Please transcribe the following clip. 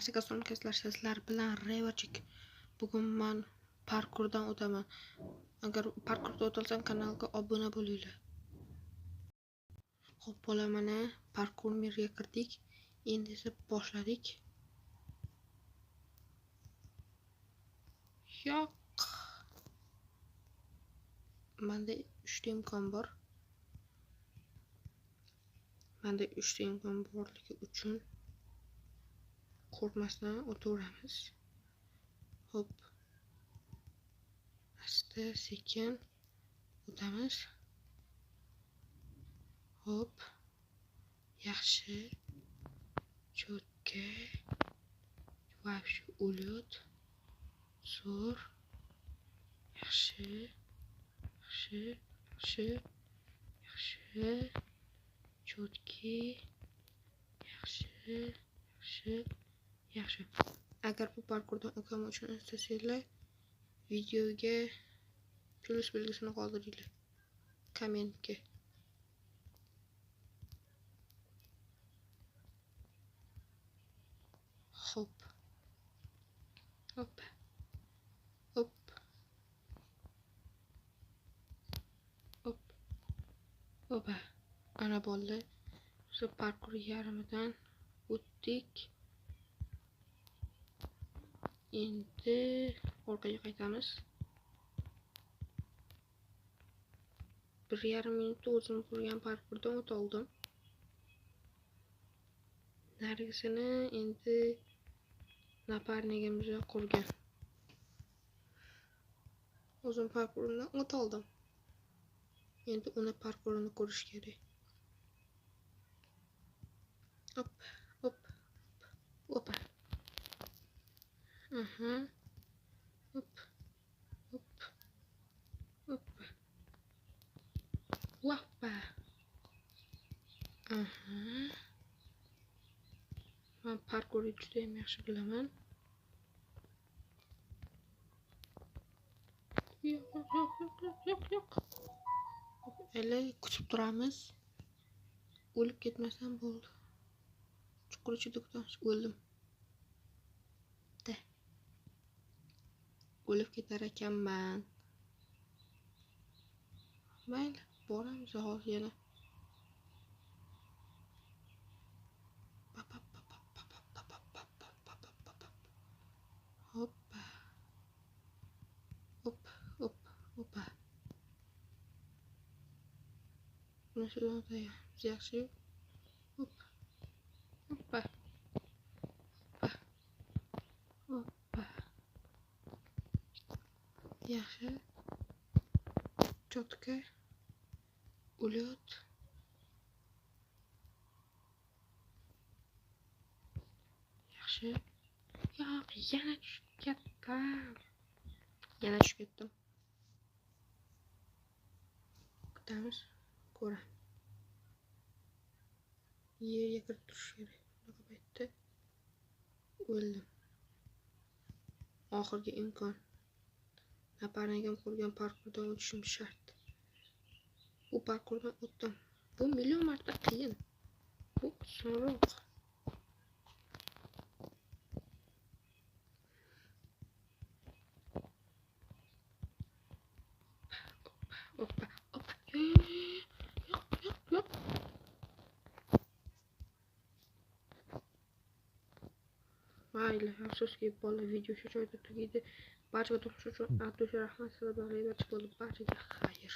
Barchaga sizlar bilan Revochik. Bugun men parkurdan o'taman. Agar parkurda o'talsam kanalga obuna bo'linglar. Xo'p, bola, mana parkur mirga kirdik. Endi esa boshladik. Yo'q. Menda 3 ta imkon bor. Menda 3 ta imkon borligi uchun qo'rqmasdan o'taveramiz. Xo'p. Asta sekin o'tamiz. Xo'p. Yaxshi. Cho'tka. Вообще ulot. Zo'r. Yaxshi. Yaxshi. Yaxshi. Yaxshi. Cho'tki. Yaxshi. Yaxshi. Yaxshi. Agar bu parkurdan o'tgani uchun istasanglar, videoga plus belgisini qoldiringlar. Kommentga. Xo'p. Hop. Hop. Hop. Hopa. Ana bo'ldi. Shu parkur yarmidan o'tdik. Endi orqaga qaytamiz. 1,5 minutda o'zim qurgan parkurdan o'ta oldim. Narigisini endi naparnigimiz qurgan. O'zim parkurimdan o'ta oldim. Endi uni parkurini ko'rish kerak. Hop, hop, hop. Aha. Hop. Hop. Hop. Hoppa. Aha. Men parkurni juda ham yaxshi bilaman. Yo'q, yo'q, yo'q, yo'q, yo'q. Hali kutib turamiz. O'lib ketmasam bo'ldi. Chuqur ichida kutamiz. O'ldim. O'lib ketar ekanman. Mayli, boramiz hozir yana. Hoppa. Hop, hop, hoppa. Buni shundan o'taymiz, yaxshi. Hop. Hoppa. Hoppa. Hoppa. Yaxshi. Cho'tka. Ulot. Yaxshi. Yo'q, yana tushib ketdim. Yana tushib ketdim. Kutamiz, ko'ramiz. Yerga kirib turish kerak. Bunaqa paytda o'ldim. Oxirgi imkon. Naparnigim qurgan parkurdan o'tishim shart. Bu parkurdan o'tdim. Bu million marta qiyin. Bu osonroq. Hoppa, hoppa. Yo'q, yo'q, yo'q. Mayli, afsuski bola video shu joyda tugaydi. Barchaga tomosha uchun rahmat. Sizlar bilan Revochik bo'ldi. Barchaga xayr.